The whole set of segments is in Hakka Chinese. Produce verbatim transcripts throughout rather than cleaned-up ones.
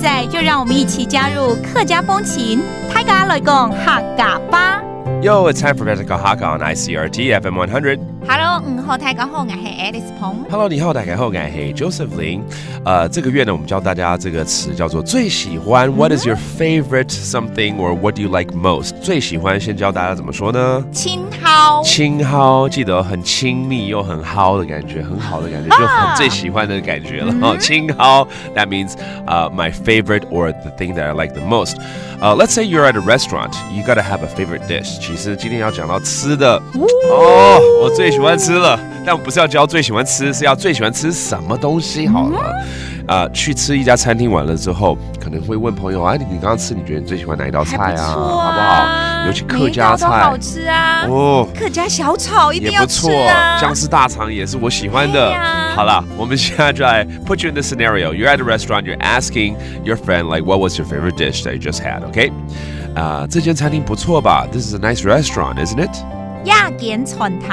在，就让我们一起加入客家风情，大家来讲客家吧。 Yo, it's time for Practical Hakka on I C R T F M one hundred. Hello，你好，大家好，我是 Alice 彭。 Hello，你好，大家好，我是 Joseph Lin。呃，这个月呢，我们教大家这个词叫做最喜欢。What is your favorite something or what do you like most？最喜欢先教大家怎么说呢？亲好。亲好，记得很亲密又很好的感觉，很好的感觉，就很最喜欢的感觉了哈。亲好，that means uh my favorite or the thing that I like the most. Uh, let's say you're at a restaurant, you gotta have a favorite dish. 其实今天要讲到吃的，哦，我最喜欢吃了，但不是要教最喜欢吃，是要最喜欢吃什么东西好了。啊，去吃一家餐厅完了之后，可能会问朋友啊，你刚刚吃，你觉得你最喜欢哪一道菜啊？好不好？尤其客家菜，好吃啊。哦，客家小炒一定要吃啊。僵尸大肠也是我喜欢的。好了，我们现在就来 put you in the scenario. You're at a restaurant, you're asking your friend, like, what was your favorite dish that you just had, okay? 啊，这间餐厅不错吧？This is a nice restaurant, isn't it? 这间餐厅。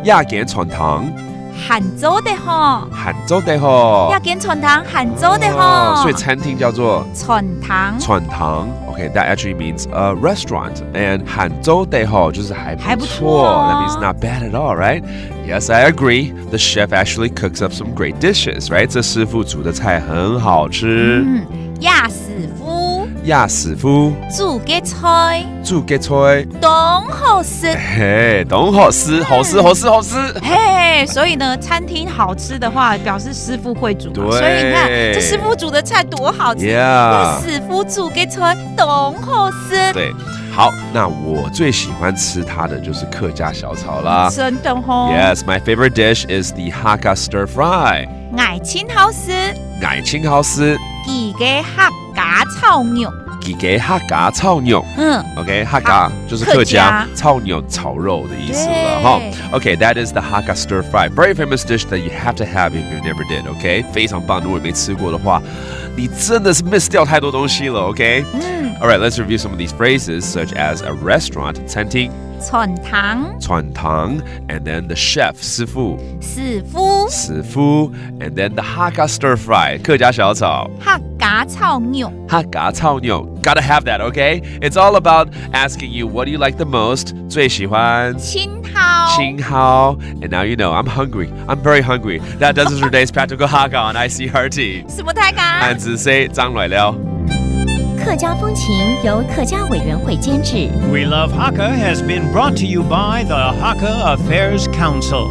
这间餐厅。还做得好。还做得好。这间餐厅还做得好。所以餐厅叫做餐厅。餐厅。Okay, that actually means a restaurant. And 还做得好就是还不错。That means not bad at all, right? Yes, I agree. The chef actually cooks up some great dishes, right? 这师傅煮的菜很好吃。嗯，这师傅。这师傅。煮个菜。煮个菜。当好食。嘿，当好食，好食，好食，好食。嘿，所以呢，餐厅好吃的话，表示师傅会煮嘛。所以你看，这师傅煮的菜多好吃。这师傅煮个菜当好食。对。 好，那我最喜欢吃它的就是客家小炒啦。真的哦。 Yes, my favorite dish is the Hakka stir fry. 𠊎真好食。 𠊎真好食。佢个客家炒肉。佢个客家炒肉。嗯，OK，客家就是客家，炒肉炒肉的意思了哈。Okay, that is the Hakka stir fry, very famous dish that you have to have if you've never did. Okay，非常棒，如果没吃过的话，你真的是 miss 掉太多东西了。Okay。嗯。All right, let's review some of these phrases, such as a restaurant, 餐厅。餐厅。餐厅，and then the chef, 师傅。师傅。师傅，and then the Hakka stir fry, 客家小炒。客家炒肉。客家炒肉。Gotta have that, okay? It's all about asking you what do you like the most, 最喜欢。亲好。亲好。And now you know, I'm hungry. I'm very hungry. That does it for today's Practical Hakka on I C R T. 什么大家？俺子 say 张来了。客家风情由客家委员会监制。 We Love Hakka has been brought to you by the Hakka Affairs Council.